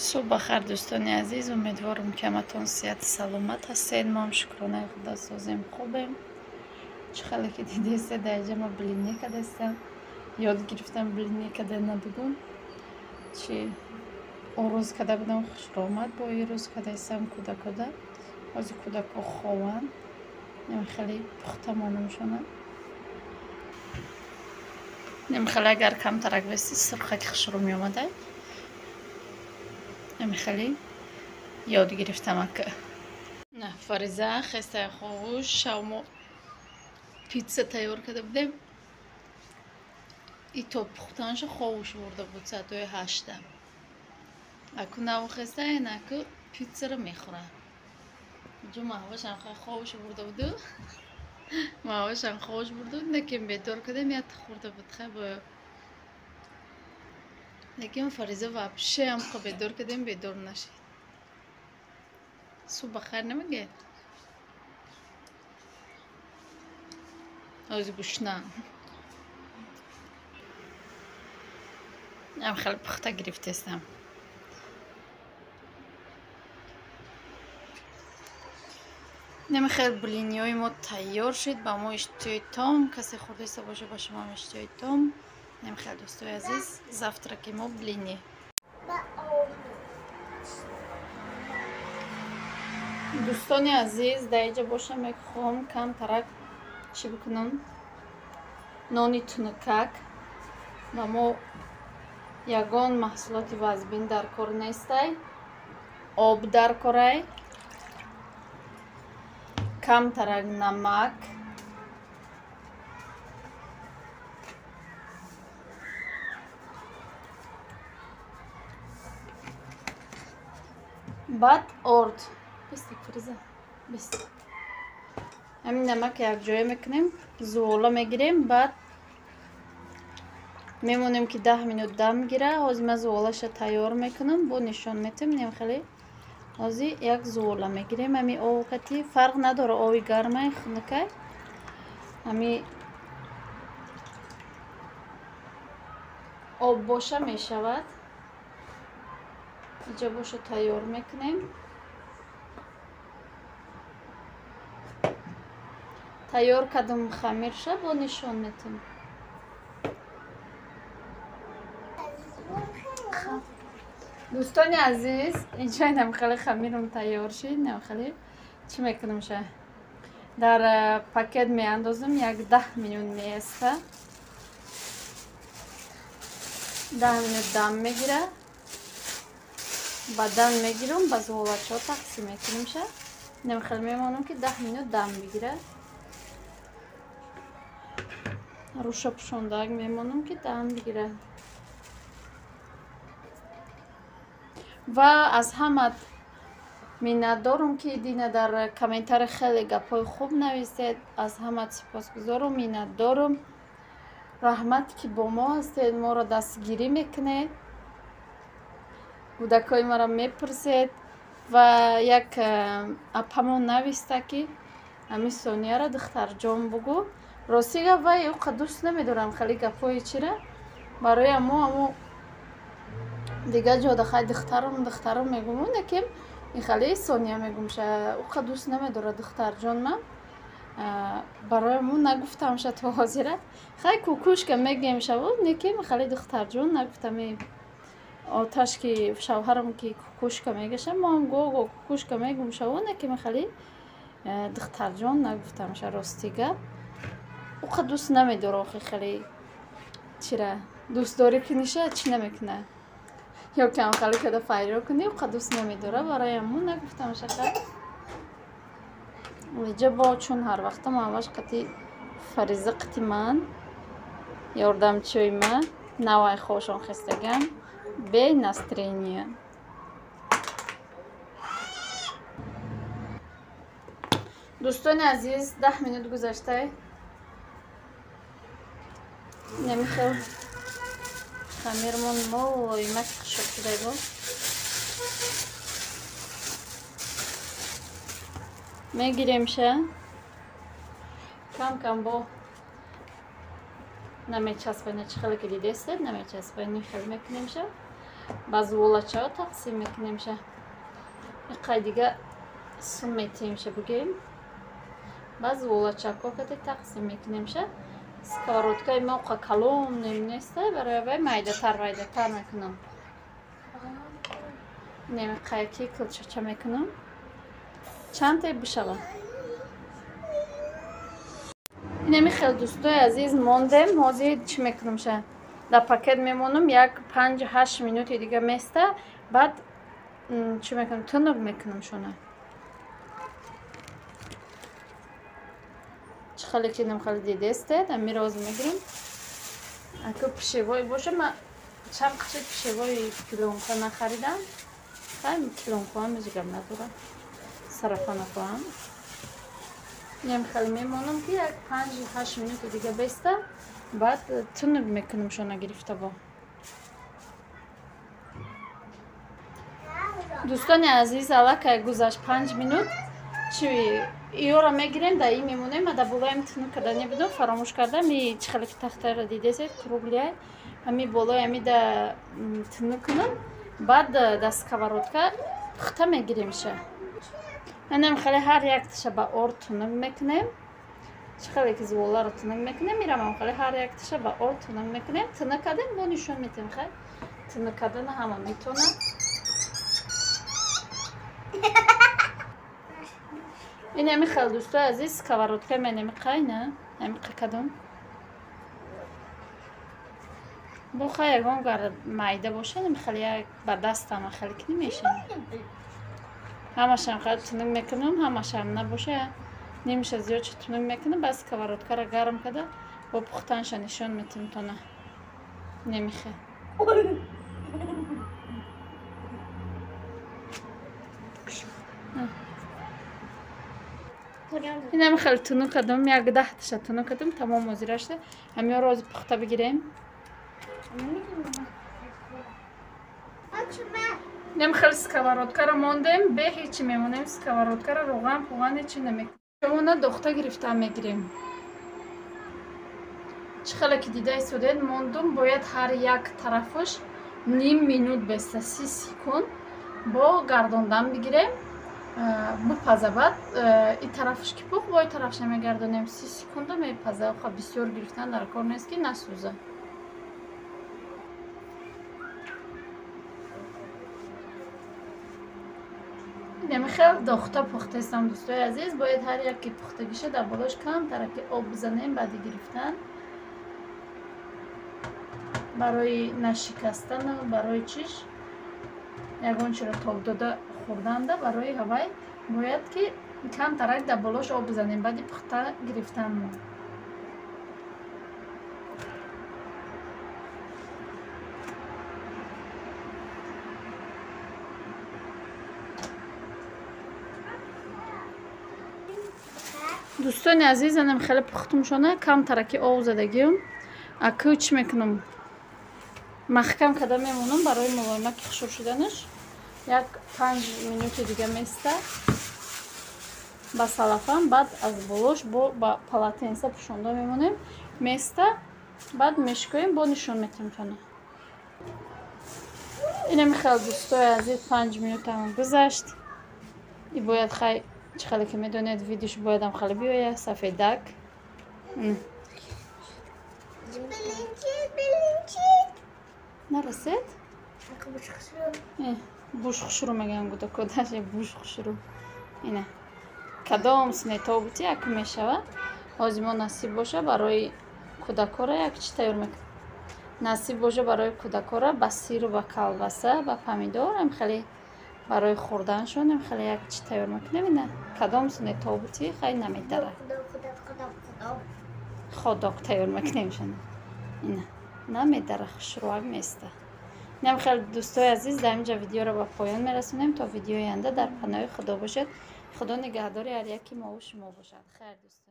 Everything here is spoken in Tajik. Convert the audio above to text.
Субҳ бахайр, дӯстони азиз. Умедворам, ки ҳаматон сиҳату саломат ҳастед. Мо ҳам шукронаи худо созем, хубем. Чӣ хеле ки дидесте, дар инҷа ма блинӣ кардастам. Ёд гирифтам блинӣ карда набудум. Чи орӯз карда будам, хушро омад, бо ирӯз кардастам кӯдакода. Ҳозир кӯдако хованд. Нем хеле пухта монамшона. Нем хеле агар камтарак вести сурхаки хушро меомада. Хеле ёд гирифтам ака. На, Фариза хестаи ховуш, шав мо питса тайёр карда будем. И то пухтанша ховуш бурда буд соатҳои 8. Аку нав хестаи, наку питсаро мехӯра. Ҷо маҳвашам ховуш бурда буду. Маҳвашам ховуш бурда буд, накем бедор кардем, як хӯрда буд хай бо. Лекин Фариза вообще ҳам бедор кардем, бедор нашид. Субҳ бахайр намегӯяд? Ҳозир гушна. Ам хеле пухта гирифтестам. Неми хеле блиниҳои мо тайёр шуд, ба мо иштиҳои том. Касе хӯрдаиста боша, ба шумо ҳам иштиҳои том. Неми хеле дӯстои азиз, завтраки мо блини. Дӯстони азиз, дар инҷа боша мехоҳам камтарак чӣ бикунам? Нони тунукак. Ба мо ягон маҳсулоти вазбин дар кор нестай. Об дар корай. Камтарак намак. Баъд орд. Бистак, Фариза. Бист. Ҳамин намак якҷоя мекунем, зуола мегирем, баъд мемонем ки 10 минут дам гира. Ҳозир ман зуолаша тайёр мекунам, бо нишон метем. Нем хеле ҳозир як зуола мегирем. Ҳамин овқати фарқ надора, ови гармай, хунукай. Ҳамин об боша мешавад. Иҷа боша тайёр мекунем. Тайёр кардам хамирша, бо нишон метем. Дӯстони азиз, инҷа инам хеле хамирам тайёр шид. Инам хеле чӣ мекунам ша? Дар пакет меандозам, як 10 минут мееста. 10 минут дам мегира. Баъдан мегирам, ба зуолачҳо тақсим мекунам ша. Инам хеле мемонам ки 10 минут дам бигира. Руша пӯшондак мемонам ки дам бигира. Ва аз ҳама миннатдорам, ки дина дар комментари хеле гапҳои хуб нависед. Аз ҳама сипосгузорам, миннатдорам. Раҳмат, ки бо мо ҳастед, моро дастгирӣ мекунед, кӯдакҳои маро мепурсед. Ва як апамон нависта, ки ҳамин Сонияро духтарҷон бугӯ. Рости гап, вай ӯ дӯст намедорам хеле гапҳои чира. Барои амо амо дигар ҷода хай духтарам, духтарам мегӯм, лекин ин хеле Сония мегӯм ша, ӯ дӯст намедорад духтарҷон ман. Барои мо нагуфтам ша то ҳозира. Хай кукушка мегӯем шаву, лекин хеле духтарҷон нагуфтам. Оташ ки шавҳарам ки кукушка мегаша, мо ҳам го-го кукушка мегӯм шаву, лекин хеле духтарҷон нагуфтам ша, рости гап. Ӯ дӯст намедора охи хеле чира дӯстдорӣ куниша чӣ намекуна. Ё кам хеле када файро кунӣ, ӯ дӯст намедора, барои мо нагуфтам ша. Иҷа бо чун ҳар вақта маҳваш қати Фариза қати ман ёрдамчиёи ман навай хошон хестаган бе настроения. Дӯстони азиз, 10 минут гузаштай. Намихел хамирмон мулоимак хушок шудай бо. Мегиремша. Кам-кам бо намечаспа, чӣ хеле ки дидестед, намечаспа, хел мекунемша. Ба зуволачаҳо тақсим мекунемша. Иқай дига сум метиҳемша бугем. Ба зуволачако кате тақсим мекунемша. Сковородкаи ма оқа калон неста, барои вай майдатар майдатар мекунам. Немиқаяки килчача мекунам. Чанте бишава. Инами хел дӯстои азиз мондем. Ҳозир чӣ мекунамша? Дар пакет мемонам, як 5-8 минути дига места, баъд чӣ мекунам? Тунук мекунам шона. Чӣ хеле ки инам хеле дидестед, амиро ҳозир мегирем. Аку пишевой боша, ма чанд қичи пишевои килонка нахаридам. Хай килонкаам ҳеҷ гап надорам. Сарафанакоам. Инам хеле мемонам ки як 5-8 минути дига беста, баъд тунук мекунам шона гирифта бо. Дӯстони азиз, аллакай гузашт 5 минут. Чи иёра мегирем, дар ин мемонем. Ма дар болоям тунук карда небудам, фаромӯш кардам. И чӣ хеле ки тахтаро дидесед, круглия, ҳами болои ҳами да тунук кунам, баъд дар сковородка пухта мегиремша. Манам хеле ҳар якташа ба орд тунук мекунем. Чӣ хеле ки зуволаро тунук мекунем, мирамам хеле ҳар якташа ба орд тунук мекунем. Тунук кардем, бо нишон метем. Хай тунук кардана ҳама метонад. Ин ҳами хел дӯстои азиз, сковородкаи ман ҳами қайна, ҳами кадом. Бо хай ягон гар майда боша, ҳами хеле як ба дастам хеле ки намешавад. Ҳамашам хеле тунук мекунам, ҳамашам набоша, нимша зиёд чи тунук мекунам, баъд сковородкаро гарм карда бо пухтанша нишон метем тона. Немихе. Инам хеле тунук кардам, як 10 таша тунук кардам, тамом ҳозира шуда. Ҳамиёро ҳозир пухта бигирем. Инам хеле сковородкаро мондем, бе ҳечи мемонем сковородкаро, роған, пуған ҳечи намекунем. Шумона дохта гирифта мегирем. Чӣ хеле ки дида истодед, мондум, бояд ҳар як тарафаш ним минут беста, 30 секунд бо гардондан бигирем. Бипаза, баъд и тарафаш ки пухт, бо и тарафша мегардонем. 30 секунда мепаза. Ха бисёр гирифтан дар кор нест ки насӯза. Инами хел дохта пухтаистам дӯстои азиз. Бояд ҳар як ки пухтагиша дар болош камтараки об бизанем баъди гирифтан, барои нашикастану барои чиш ягон чиро тоб дода хӯрданда, барои ҳавай бояд ки камтарак дар болош об бизанем баъди пухта гирифтанмо. Дӯстони азиз, анам хеле пухтумшона, камтараки об задагиюм. Аку чӣ мекунам? Маҳкам карда мемонам барои мулоимаки хушур шуданаш. Як 5 минути дига места ба салафан, баъд аз болош бо ба полотенса пӯшонда мемонем. Места, баъд мешикоем, бо нишон метем тона. Инами хел дӯстои азиз, 5 минутам гузашт. И бояд хай чӣ хеле ки медонед, видиш боядам хеле биёя сафедак. Нарасед? Буш хушрӯ мегӯям гудако, даже буш хушрӯ. Ина кадом снетобути як мешава. Ҳозир мо насиб боша барои кӯдакора як чӣ тайёр мекунем. Насиб боша барои кӯдакора ба сиру ба колбаса, ба помидор, ам хеле барои хӯрданшон ам хеле як чӣ тайёр мекунем. Ина кадом снетобути хай намедара. Ходок тайёр мекунем шона. Ина намедара, хушрӯак места. Инам хеле дӯстои азиз, дар инҷа видеоро ба поён мерасонем. То видеои оянда дар паноҳи Худо бошед. Худо нигаҳдори ҳар яки мову шумо бошад. Хайр дӯстон.